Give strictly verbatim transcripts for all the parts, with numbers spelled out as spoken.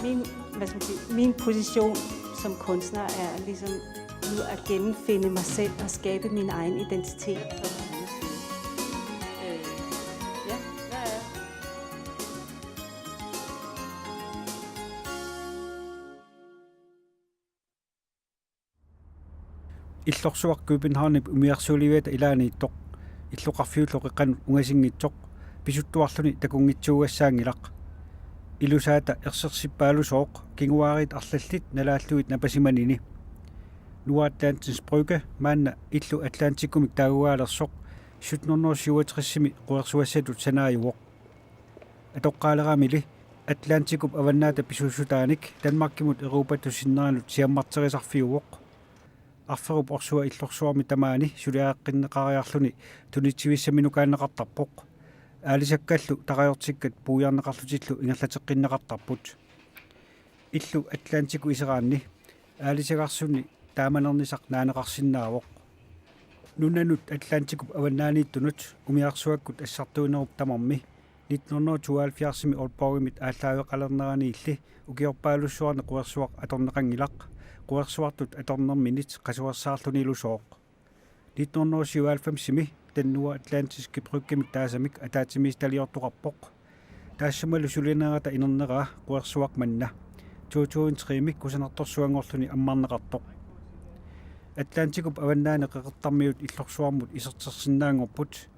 Min, hvad skal man sige, min position som kunstner er ligesom nu at genfinde mig selv og skabe min egen identitet. Øh, ja, hvad er Illorsuaq Københavnip umiarsuuliviata ilaaniittoq, illoqarfiullu qeqqanut ungasinngitsoq, pisuttuarluni takunngitsuugassaanngilaq. Ilusaata ersersippaalusooq kinguaariit arlallit nalaallugit napasimanini. Nordatlantens Brygge maanna Illu Atlantikumik taagugalersoq sytten hundrede syvogtresimi quersuassatut sanaajuvoq. Atoqqaaleramili Atlantikup avannaata pisuussutaanik Danmarkimut Europatut sinneranut siammarterisarfiuvoq. Arferup orsua Illorsuarmi tamaani suliareqqinneqariarluni tunitsivissaminukaanneqartarpoq. Aalisakkallu tarajortikkat puiarneqarlutillu ingerlateqqinneqartarput. Illu Atlantikut iseraanni aalisagarsuni taamanernisaq naaneqarsinnaavoq. Nunanut Atlantikup avannaaniittunut umiarsuakkut assartuinerup tamarmi nitten hundrede tooghalvfjerdsimi Aalborgimit aallaaveqalerneraniilli ukiorpaalussuarni quersuaq atorneqanngilaq, quersuartut atornerminit qasuersaarlunilusooq. Nitten hundrede syvoghalvfemsimi Den Nordatlantiske Bryggemik taasamik ataatsimiititaliortoqarpoq. Taassumalu sulinerata inerneraa quersuaq manna to tusind tremi kusanartorsuanngorluni ammarneqartoq. Atlantikup avannaani qeqertarmiut Illorsuarmut isertersinnaanngorput.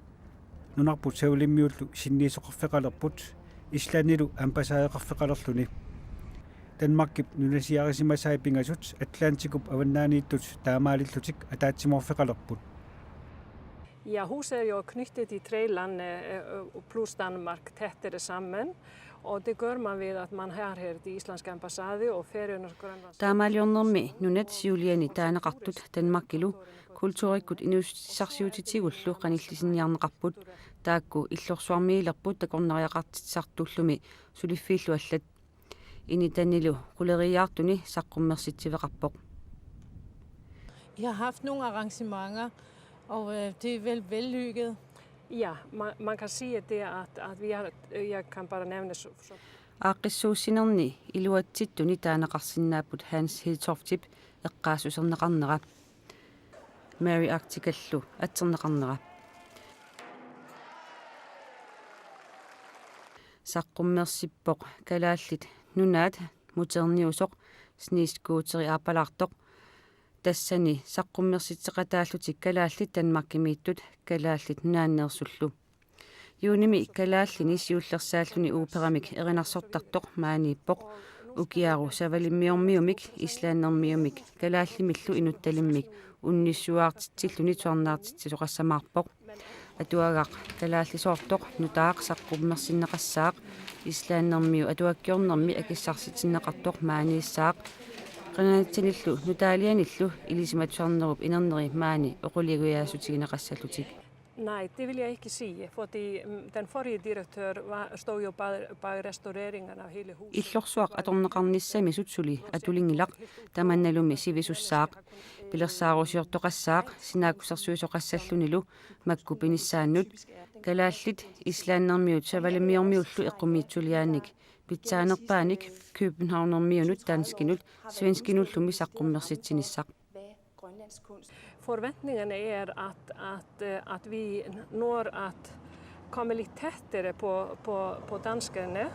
Nunarput Savalimmiullu sinniisoqarfeqalerput, Islandilu ambassadeqarfeqalerluni. Danmarkip nunasiarisimasai pingasut Atlantikup avannaaniittut taamaalillutik ataatsimoorfeqalerput. Ja, huset er jo knyttet i tre land eh, eh, pluss Danmark tettere sammen. Og det gør man ved at man har her det islandske ambassade og Færøernes og Grønlands. Taamaaliornermi nunat siuliani taaneqartut Danmarkilu kulturikkut inuussutissarsiutitigullu qanillisinniarneqarput, taakku Illorsuarmiilerput takornariaqartitsisartuullumi suliffiillu allat. Initanilu quleriiaartuni saqqummersitsiveqarpoq. I har haft nogle arrangementer, og øh, det er vel vellykket. Ja, man, man kan sige, at det er, at, at vi har, jeg kan bare nævne så, så Aaqqissuussinerni iluatsittuni taaneqarsinnaapput Hans Hedtoftip eqqaassuserneqarnera, Mary Arcticallu atserneqarnera. Saqqummersippoq Kalaallit Nunaat muterniusoq sniiskuuteri aappalaartoq. Tassani saqqummersitseqataallutik kalaallit Danmarkimiittut Kalaallit Nunaanneersullu. Juunimi kalaallini siullersaalluni operamik erinarsortartoq maaniippoq. Ukiaru savalimmiormiumik, islandermiumik, kalaallimillu inuttalimmik unnissuaartitsilluni tuarnaartitsisoqassamaarpoq. Atuagaq kalaallisoortoq nutaaq saqqummersinneqassaaq, islandermiut atuakkiornermi akissarsitinneqartoq maaniissaaq. Qanganitsinillu nutaalianillu ilisimatusarnerup inerneri maani oqiliigujaasutigineqassallutik. Nej, det vil jeg ikke sige, fordi mm, den forrige direktør var, stod jo bag, bag restaureringen af hele huset. Illorsuaq atorneqarnissamisut suli atulinngilaq, tamannalumi sivisussaaq. Pilersaarusiortoqassaaq sinaakkusersuisoqassallunilu makku pinissaannut. Kalaallit islandermiut savalimmiormiullu eqqumiitsuliaannik pitsaanerpaanik københavnermiunut danskinut svenskinullu saqqummersitsinissaq. Forventningerne er, at, at, øh, at vi når at komme lidt tættere på, på, på danskerne.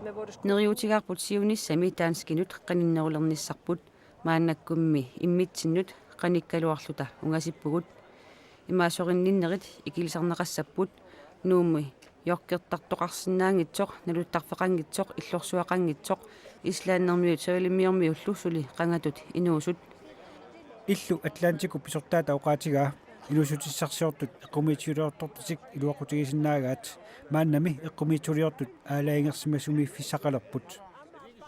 Med vores Neriuutigaarput siunissami danskinut qaninnerulernissarput, maannakkummi immitsinnut qanikkaluarluta ungasippugut. Imaasorinninnerit ikilisarneqassapput, Nuummi jokkertartoqarsinnaanngitsoq, naluttarfeqanngitsoq, illorsuaqanngitsoq, islandermiut savalimmiormiullu suli qangatut inuusut. Illu Atlantikup pisortaata oqaatigaa inuussutissarsiortut eqqumiitsuliortortutik iluaqutigisinnaagaat, maannami eqqumiitsuliortut aalajangersimasumiiffissaqalerput.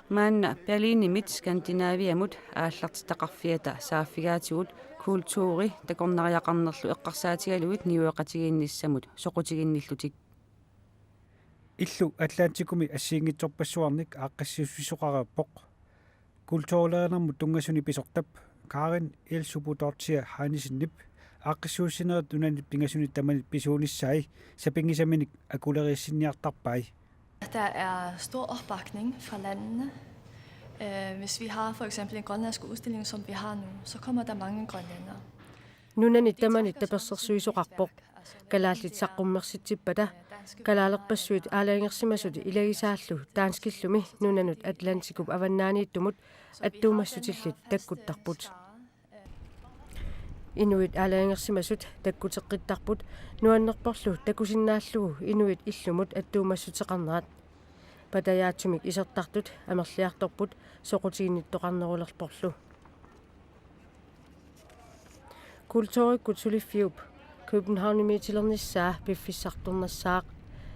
Maanna Berlinimit Skandinaviamut aallartitaqarfiata saaffigaatigut kulturi takornariaqarnerlu eqqarsaatigalugit niueqatigiinnissamut soqutiginnillutik. Illu Atlantikumi assigiinngitsorpassuarnik aaqqissuussisoqareerpoq. Kulturlærerinermut tunngasunik pisortap Karin Elsupudottir Hansenip aaqqissuussinerit nunanit pingasunit tamanit pisuunissai sapinngisaminik akuleriissinniartarpai. Der er stor opbakning fra landene. Øh, hvis vi har for eksempel en grønlandsk udstilling, som vi har nu, så kommer der mange grønlændere. Nunani tamanit tapersersuisoqarpoq. Kalaallit saqqummersitsippata kalaalerpassuit aalajangersimasut ilagisaallu danskillumi nunanut Atlantikup avannaaniittumut attuumassutillit takkuttarput. Inuit aalajangersimasut takkuteqqittarput nuannerporlu takusinnaallugu inuit illumut attuumassuteqarnerat. Patajaatsumik isertartut amerliartorput soqutiginnittoqarnerulerporlu. Kulturikkut suliffiup Københavnimiitilernissaa piffissartornassaaq.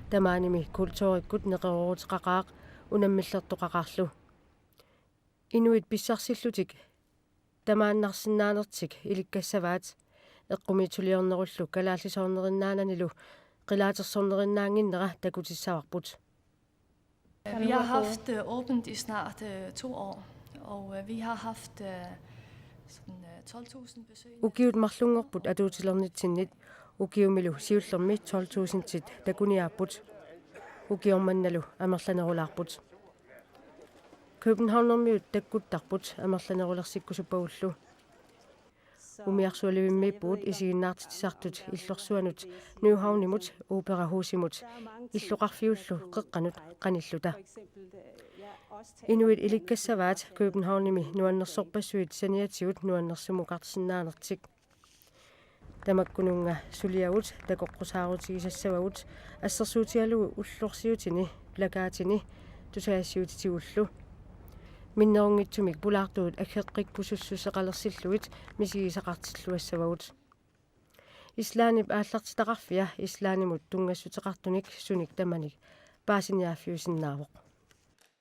Tamaanimi kulturikkut neqerooruteqaqaaq unammillertoqaqaarlu. Inuit pissarsillutik tamaannarsinnaanertik ilikkassavaat, eqqumiitsuliornerullu kalaallisoornerinnaananilu qilaatersornerinnaannginnera takutissavarput. Vi har haft øh, åbent i snart øh, to år, og øh, vi har haft øh, sådan, øh, tolv tusind besøgende. Ukiut marlunngorput atuutilernitsinnit, ukiumilu siullermi tolv tusindit takuniaapput. Ukioq mannalu amerlanerulaarput. Københavnermiut takkuttarput amerlanerulersikkusuppagullu. Umiarsualivimmiippugut isiginnaartitsisartut illorsuanut Nyhavnimut Operahusimut illoqarfiullu qeqqanut qanilluta. Inuit ilikkassavaat Københavnimi nuannersorpassuit saniatigut nuannersumukarsinnaanertik. Tamakkununnga suliavut takoqqusaarutigisassavagut assersuutigalugu ullorsiutini plakaatini tusagassiuutitigullu. Minnerunngitsumik pulaartugut aggeqqikkusussuseqalersillugit misigisaqartilluassavagut. Islandip aallartitaqarfia Islandimut tunngassuteqartunik sunik tamanik paasiniaaffiusinnaavoq.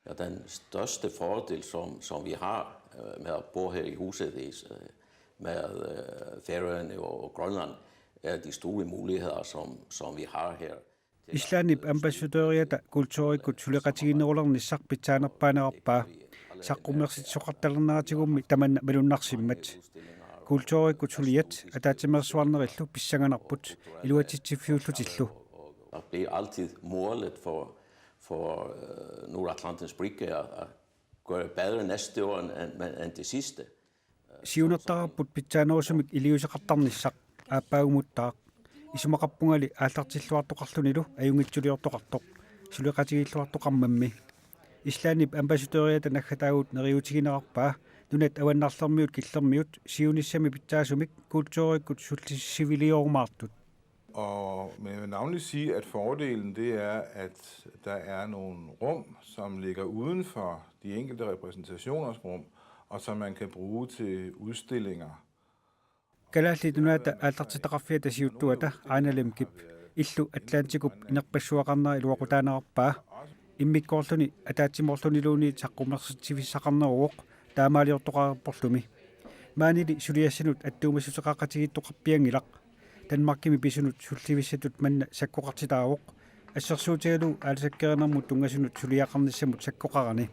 Ja, den største fordel, som, som vi har øh, med at bo her i huset, det er, øh, med øh, Færøerne og Grønland, er de store muligheder, som, som vi har her. Islandip ambassadøriata kulturikkut suleqatigiinnerulernissaq pitsaanerpaanerarpaa. Saqqummersitsisoqartalerneratigut tamanna malunnarsimmat. Kulturikkut suliat ataatsimeersuarnerillu pissanganarput iluatsitsiffiullutillu. Det er altid målet for, for øh, Nordatlantens Brygge at, at gøre det bedre næste år end, end, end det sidste. Siunertaraarput pitsaanerusumik iliuuseqartarnissaq aappaagumuttaaq. Isumaqarpungali aallartilluartoqarlunilu ajunngitsuliortoqartoq suleqatigiilluartoqarmammi. Islandip ambassadøriata naggataagut neriuutigineqarpaa nunat avannarlermiut killermiut siunissami pitsaasumik kulturikkut sullissivilioorumaartut. Og men jeg vil navnlig sige, at fordelen det er, at der er nogle rum, som ligger uden for de enkelte repræsentationers rum, og som man kan bruge til udstillinger. Kalaallit Nunaata aallartitaqarfiata siuttuata Aana Lemkip illu Atlantikup inerpassuaqarnera iluaqutaanerarpaa. Immikkoorluni ataatsimoorluniluunniit saqqummersitsivissaqarneruvoq taamaaliortoqareerporlumi. Maanili suliassanut attuumassuteqaqatigiittoqarpianngilaq. Danmarkimi pisunut sullivissatut manna sakkoqartitaavoq. Assersuutigalugu aalisakkerinermut tunngasunut suliaqarnissamut sakkoqarani.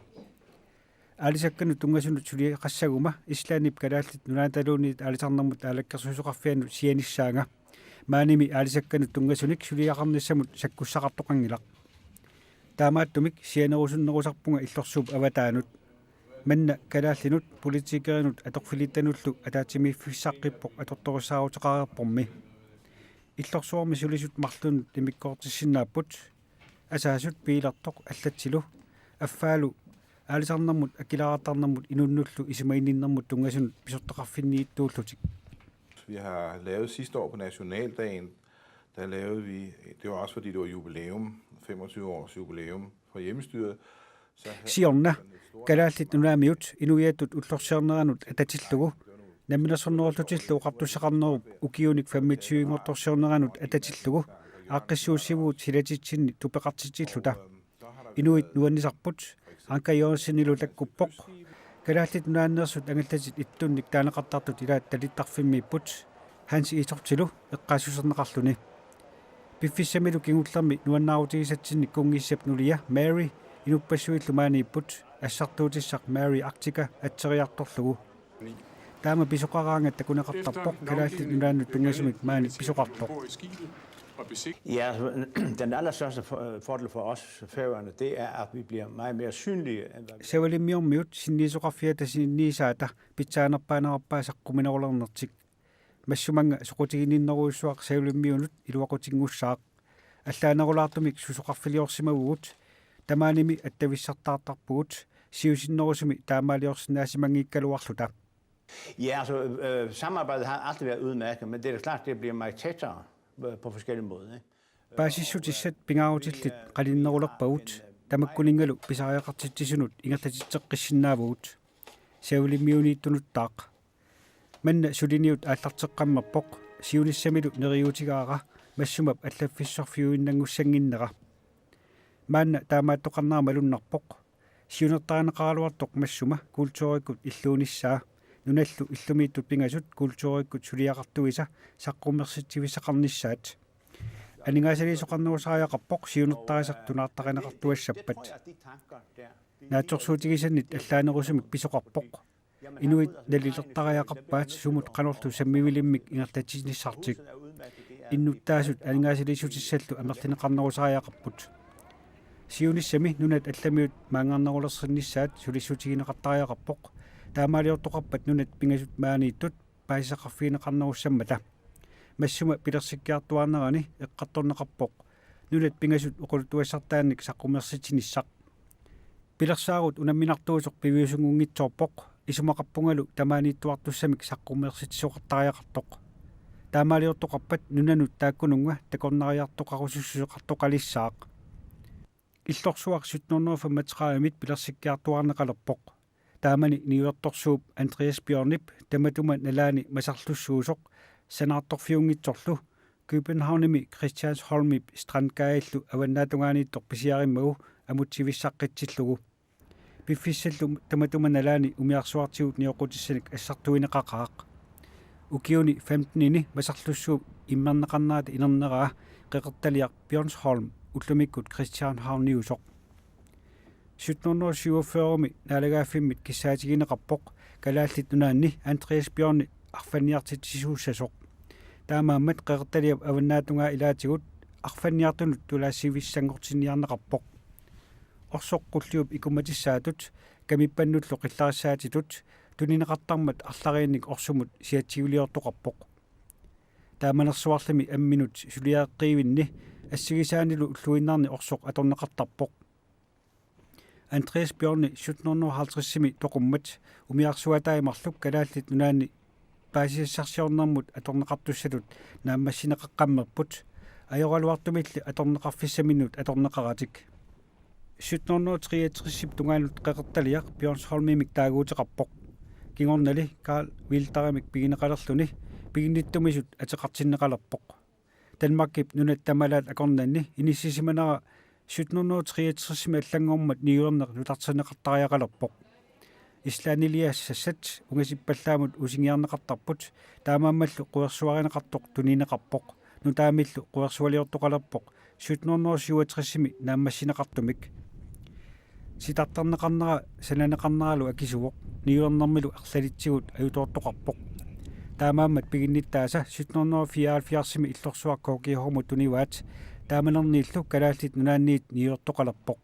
Aalisakkanut tunngasunut suliaqassaguma Islandip Kalaallit Nunaataluunniit aalisarnermut aalakkersuisoqarfianut sianissaanga. Maanimi aalisakkanut tunngasunik suliaqarnissamut sakkussaqartoqanngilaq. Taamaattumik sianerusunnerusarpunga illorsuup avataanut. Manna kalaallinut, politikerinut atorfilittanullu ataatsimiiffissaqqippoq atortorissaaruteqareerpormi. Illorsuarmi sulisut marlunut immikkoortissinnaapput. Asaasut piilertoq allatsilu. Affaalu aalisarnermut akileraartarnermut inunnullu isumaginninnermut tunngasunut pisortaqarfinniittuullutik. Vi har lavet sidste år på nationaldagen, der lavede vi, det var også fordi det var jubilæum, femogtyve års jubilæum for hjemmestyret. Siorna, Kalaallit Nunaamiut inuiattut ullorsiorneranut atatillugu, Namminersornerullutillu Oqartussaqarnerup ukiunik femogtyve-nngortorsiorneranut atatillugu aaqqissuussivugut silatitsinni tupeqartitsilluta. Inuit nuannisarput, Anker Jørgensenilu takkuppoq. Kalaallit Nunaanneersut angallatit ittunnik taaneqartartut ilaat talittarfimmiipput, Hans Egedtilu eqqaassuserneqarluni. Piffissamilu kingullermi nuannaarutigisatsinnik kunngissap nulia Mary inuppassuillu maaniipput, assartuutissaq Mary Arctica atseriartorlugu. Taama pisoqaraangat takuneqartarpoq Kalaallit Nunaannut tunngasumik maani pisoqartoq. Ja, altså, den allerstørste for- fordel for os færøerne, det er, at vi bliver meget mere synlige, end hvad vi Savalimmiormiut sinniisoqarfiata sinniisaata pitsaanerpaanerarpaa saqqumminerulernertik. Massumannga soqutiginninnerujussuaq Savalimmiunut iluaqutinngussaaq. Allaanerulaartumik susoqarfiliorsimavugut, tamaanimi attavissartaartarpugut, siusinnerusumi taamaaliorsinnaasimanngikkaluarluta. Ja, altså, øh, samarbejdet har aldrig været udmærket, men det er da klart, det bliver meget tættere øh, på forskellige måder, ikke? Paasissutissat pingaarutillit qaninnerulerpagut, tamakkuninngalu pisariaqartitsisunut ingerlatitseqqissinnaavagut. Savalimmiuniittunuttaaq. Manna suliniut aallarteqqammerpoq, siunissamilu neriuutigaara Massumap allaffissorfiuinnanngussannginnera. Maanna taamaattoqarnera malunnarpoq. Siunertarineqaraluartoq Massuma kulturikkut illuunissaa, nunallu illumiittut pingasut kulturikkut suliaqartuisa saqqummersitsivissaqarnissaat. Aningaasaliisoqarnerusariaqarpoq siunertarisaq tunaartarineqartuassappat. Naatsorsuutigisannit allaanerusumik pisoqarpoq. Inuit nalilertariaqarpaat sumut qanorlu sammivilimmik ingerlatsinissartik. Innuttaasut aningaasaliissutissallu amerlineqarnerusariaqarput. Siunissami nunat allamiut maanngarnerulersinnissaat sulissutigineqartariaqarpoq. Taamaaliortoqarpat nunat pingasut maaniittut paasisaqarfigineqarnerussammata. Massuma pilersikkiartuaarnerani eqqartorneqarpoq nunat pingasut oqaluttuassartaannik saqqummersitsinissaq. Pilersaarut unamminartuusoq piviusunngunngitsoorpoq, isumaqarpungalu tamaaniittuartussamik saqqummersitsisoqartariaqartoq. Taamaaliortoqarpat nunanut taakkununnga takornariartoqarusussuseqartoqalissaaq. Illorsuaq sytten hundrede og femogtredive-mit pilersikkiartuaarneqalerpoq. Taamani niuertorsuup Andreas Bjørnip tamatuma nalaani masarlussuusoq sanaartorfiunngitsorlu Københavnimi Christiansholmip strandkajillu avannaatungaaniittoq pisiarimmagu amutsivissaqqitsillugu. Piffissallu tamatuma nalaani umiarsuartigut nioqqutissanik assartuineqaqaaq. Ukiuni femtenini masarlussuup immerneqarnerata inerneraa qeqertaliaq Bjørnsholm ullumikkut Christianshavniusoq. Sytten hundrede og syvogfyrre-mi naalagaaffimmit kissaatigineqarpoq Kalaallit Nunaanni Andreas Bjørni arfanniartitsisuussasoq. Taamaammat qeqertaliap avannaatungaa ilaatigut arfanniartunut tulaassivissanngortinniarneqarpoq. Orsoq qulliup ikummatissaatut kamippannullu qillarissaatitut tunineqartarmat arlariinnik orsumut siatsiviliortoqarpoq. Taamanersuarlimi amminut suliareqqiivinni assigisaanilu ulluinnarni orsoq atorneqartarpoq. Andreas Bjørni sytten hundrede og halvtreds-imi toqummat umiarsuataajumarluk Kalaallit Nunaanni paasisassarsiornermut atorneqartussatut naammassineqaqqammerput, ajoraluartumilli atorneqarfissaminnut atorneqaratik. Sytten hundrede og treogtres-ip tungaanut qeqertaliaq Bjørnsholmimik taaguuteqarpoq. Kingornali Carl Wilderimik pigineqalerluni piginnittumisut ateqartinneqalerpoq. Danmarkip nunat tamalaat akornanni inissisimanera sytten hundrede og treogtres-imi allanngormat niuerneq nutarterneqartariaqalerpoq. Islandiliassassat ungasippallaamut usingiarneqartarput, taamaammallu quersuarineqartoq tunineqarpoq, nutaamillu quersualiortoqalerpoq sytten hundrede og syvogtres-imi naammassineqartumik. Sitartarneqarnera sananeqarneralu akisuvoq, niuernermilu arlalitsigut ajutoortoqarpoq. Taamaammat piginnittaasa sytten hundrede og fireoghalvfjerds-imi illorsuaq K G H-mut tunivaat, taamanerniillu Kalaallit Nunaanniit niuertoqalerpoq.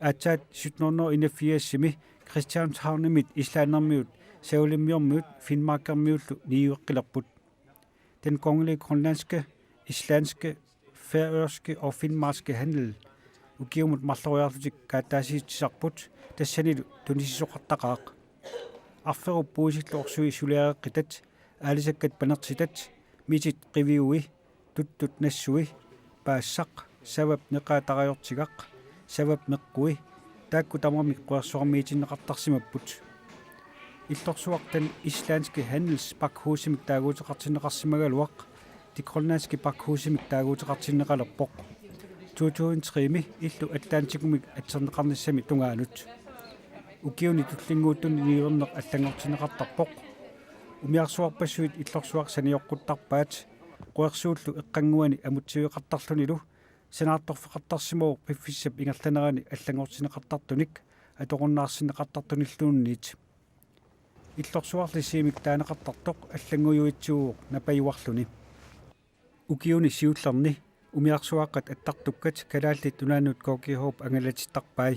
Aatsaat sytten hundrede og enogfirs-imi Christianshavnimit islandimiut, savalimmiormiut finnmarkermiullu niueqqilerput. Den kongelige grønlandske, islandske, færøske og finnmarkske handel ukiumut marloriarlutik kaataasiitsisarput, tassanilu tunisisoqartaqaaq. Arferup puisillu orsui suliareqqitat, aalisakkat panertitat, mitit qiviui, tuttut nassui, paassaq, savap neqaa tarajortigaq, savap meqqui, taakku tamarmik quersuarmiitinneqartarsimapput. Illorsuaq Den Islandske Handelspakhus-imik taaguuteqartinneqarsimagaluaq, Det Grønlandske Pakhus-imik taaguuteqartinneqalerpoq. To tusind tre-mi illu Atlantikumik atserneqarnissami tungaanut. Ukiuni tullinnguuttuni niuerneq allanngortinneqartarpoq. Umiarsuarpassuit illorsuaq sanioqquttarpaat, quersuullu eqqannguani amutsiveqartarlunilu, sanaartorfeqartarsimavoq piffissap ingerlanerani allanngortinneqartartunik atorunnaarsinneqartartunilluunniit. Illorsuarli Siimik taaneqartartoq allanngujuitsivuuvoq napajuarluni. Ukiuni siullerni umiarsuaqqat attartukkat Kalaallit Nunaannut K G H-p angalatittarpai.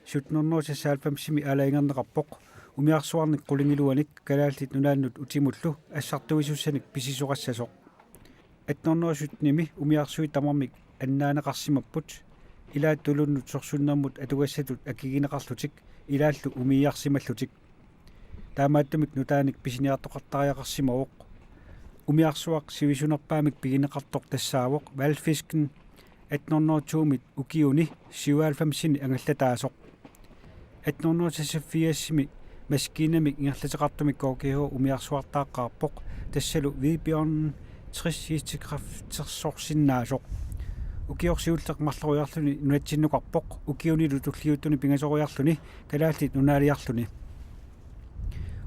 Sytten hundrede seksoghalvfemsimi aalajangerneqarpoq umiarsuarnik qulingiluanik Kalaallit Nunaannut utimullu assartuisussanik pisisoqassasoq. Atten hundrede syttenimi umiarsuit tamarmik annaaneqarsimapput, ilaat tulunnut sorsunnermut atugassatut akigineqarlutik ilaallu umiiarsimallutik. Taamaattumik nutaanik pisiniartoqartariaqarsimavoq. Umiarsuaq sivisunerpaamik pigineqartoq tassaavoq hvalfisken, atten hundrede to-mit ukiuni syvoghalvfemsini angallataasoq. Atten hundrede seksogfirsimi maskiinamik ingerlateqartumik K G H umiarsuartaaqqaarpoq, tassalu hvidbjørnen tres hestekræftersorsinnaasoq. Ukioq siulleq marloriarluni nunatsinnukarpoq, ukiunilu tulliuttuni pingasoriarluni Kalaallit Nunaaliarluni.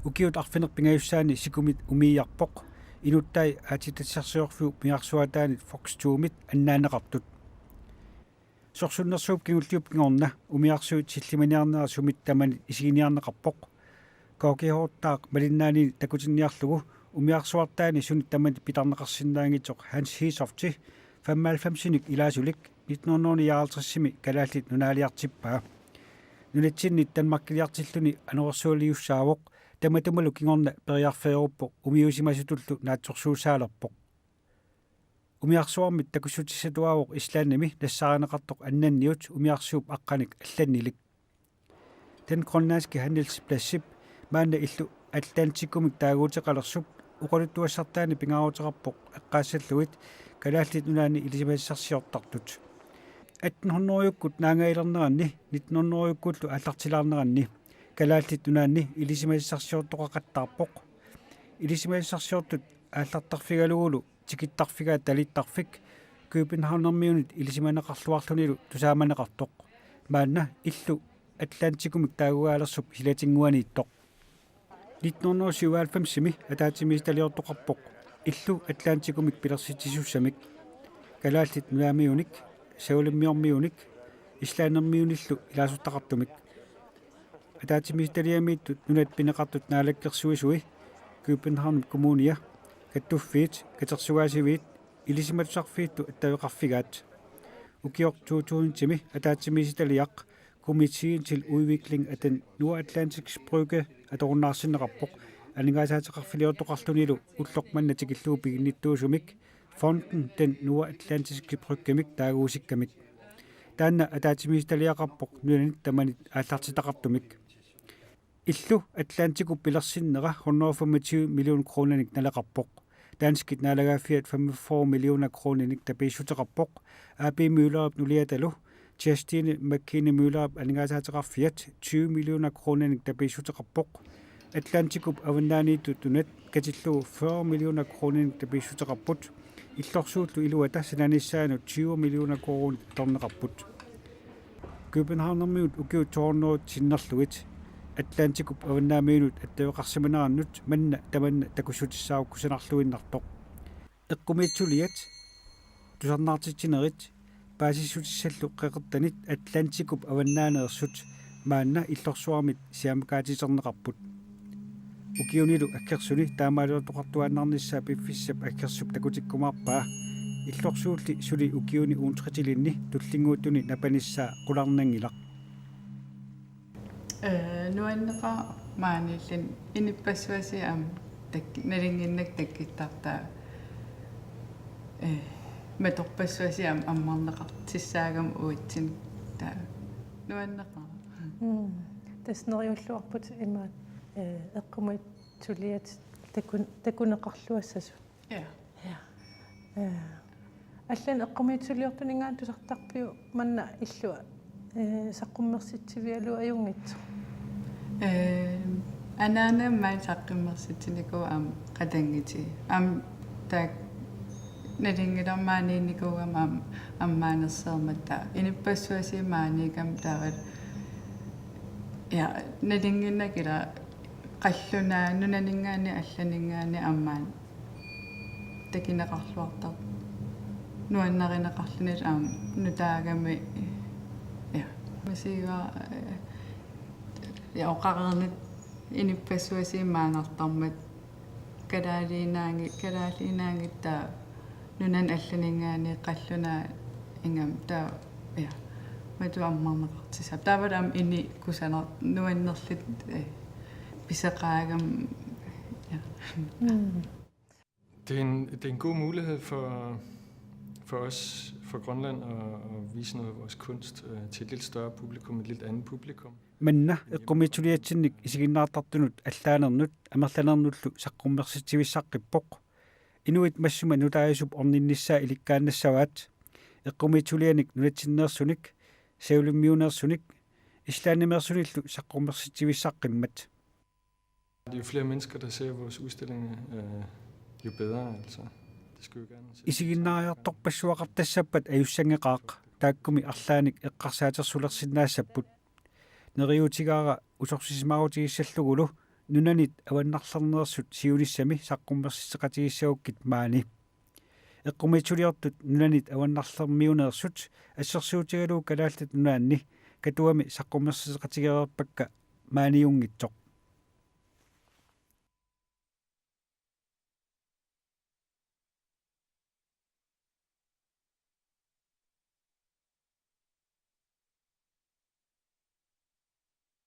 Ukiut arfineq-pingajussaanni sikumit umiiarpoq, inuttai aatsitassarsiorfiup umiarsuaataanit Fox to-mit annaanneqartut. Sorsunnersuup kingulliup kingorna umiarsuit sillimaniarnerat sumit tamanit isiginiarneqarpoq. K G H-taaq malinnaanini takutinniarlugu umiarsuartaani suni tamanit pitarneqarsinnaanngitsoq Hans Hedtofti femoghalvfemsinik ilaasulik nitten hundrede nioghalvtredsimi Kalaallit Nunaaliartippaa. Nunatsinnit Danmarkiliartilluni anorersualiussaavoq, tamatumalu kingorna periarfeeruppoq umiusimasutullu naatsorsuussaalerpoq. Umiarsuarmit takussutissatuaavoq Islandimi nassaarineqartoq annanniut umiarsuup aqqanik allannilik. Den Grønlandske Handelspladsip maanna illu Atlantikumik taaguuteqalersup oqaluttuassartaani pingaaruteqarpoq eqqaassallugit Kalaallit Nunaanni ilisimasassarsiortartut. Atten hundrede-ukkut naangailerneranni nitten hundrede-ukkullu aallartilaarneranni Kalaallit Nunaanni ilisimasassarsiortoqaqattaarpoq. Ilisimasassarsiortut aallartarfigalugulu tikittarfigaat talittarfik Københavnermiunit ilisimaneqarluarlunilu tusaamaneqartoq. Maanna illu Atlantikumik taagugaalersup silatinnguaniittoq. Nitten hundrede syvoghalvfemsimi ataatsimiititaliortoqarpoq illu Atlantikumik pilersitsisussamik. Kalaallit Nunaamiunik, Savalimmiormiunik, Islandermiunillu ilaasortaqartumik. Ataatsimiititaliamiittut nunat pineqartut naalakkersuisui, København Kommunia, kattuffiit, katersugaasiviit, ilisimatusarfiitlu attaveqarfigaat. Ukioq to tusindimi ataatsimiititaliaq Komiteen til Udvikling af den Nordatlantiske Brygge atorunnaarsinneqarpoq, aningaasaateqarfiliortoqarlunilu ulloq manna tikillugu piginnittuusumik Fonden Den Nordatlantiske Bryggemik taaguusikkamik. Taanna ataatsimiititaliaqarpoq nunanit tamanit aallartitaqartumik. Illu Atlantikup pilersinnera hundrede og femogtyve millioner kroninik naleqarpoq. Danskit naalagaaffiat femogfyrre millioner kroninik tapiissuteqarpoq. A P Møllerip nuliatalu Kirstine McKinney Møllerip aningaasaateqarfiat tyve millioner kroninik tapiissuteqarpoq. Atlantikup avannaaniittut nunat katillugu fyrre millioner kroninik tapiissuteqarput. Illorsuullu iluata sananissaanut tyve millioner koruunit atorneqarput. Københavnermiut ukiut to hundrede sinnerlugit Atlantikup avannaamiunut attaveqarsimanerannut manna tamanna takussutissaarukkusanarluinnartoq. Eqqumiitsuliat tusarnaartitsinerit paasissutissallu qeqertanit Atlantikup avannaaneersut maanna illorsuarmit siamakaatiterneqarput. Ukiunilu aggersuni taamaaliortoqartuaannarnissaa piffissap aggersup takutikkumaarpaa. Illorsuulli suli ukiuni uuntritilinni tullinnguuttuni napanissaa qularnanngilaq. Ee, nuanneqaaq maaniilluni inuppassuarsiit aamma tak-, nalunnginnakku takkuttartaa. Ee, matorpassuarsiit aamma ammarneqartussaagami uatsinnut. Taava nuanneqaaq. Mm. Tassa neriulluarput imaat, ee, eqqumiitsuliat takun-, takuneqarluassasut. Ja. Ja. Ee, allanik eqqumiitsuliortuninngaanniit tusartarpiuk manna illua, ee, saqqummersitsivigalugu ajunngitsoq? Ee, anaanama maani saqqummersitsinikuuvoq aamma qatanngutigiit. Aamma taakku nalunngilarmi maaniinnikuugama aamma ammaanerseermata. Inuppassuarsiit maaniikkami taava. Ja, nalunnginnakku ila qallunaat nunaninngaanniit allaninngaanniit ammaat takuneqarluartartoq. Nuannarineqarluni aamma nutaagami, ja. Misiga, ja, oqareernittut inuppassuarsiit maanngartarmata kalaaliinaangi-, kalaaliinaanngitsoq taava Nunani allaninngaanniit qallunaat ingammik taava, ja, matu ammarneqartissaaq. Taavalu aamma ini kusaner-, nuannerlutik, eh, pisoqaagami, ja. Det er en, det er en god mulighed for, for os fra Grønland at, at vise noget af vores kunst øh, til et lidt større publikum, et lidt andet publikum. Manna eqqumiitsuliatsinnik isiginnaartartunut allaanernut amerlanernullu saqqummersitsivissaqqippoq. Inuit massuma nutaajusut orninnissaat ilikkaannassavaat. Eqqumiitsulianik nunatsinneersunik, Savalimmiuneersunik, Islandimeersunillu saqqummersitsivissaqqimmat. Jo flere mennesker, der ser vores udstillinger, øh, jo bedre, altså. Det skulle jo gerne se. Isiginnaariartorpassuaqartassappat ajussanngeqaaq, taakkumi arlaannik eqqarsaatersulersinnaassapput. Neriuutigaara usorsisimaarutissallugulu nunanit avannarlerneersut siunissami saqqummersitseqatigissagukkit maani. Eqqumiitsuliortut nunanit avannarlermiuneersut assersuutigalugu Kalaallit Nunaanni Katuami saqqummersitseqatigereerpakka maaniunngitsoq.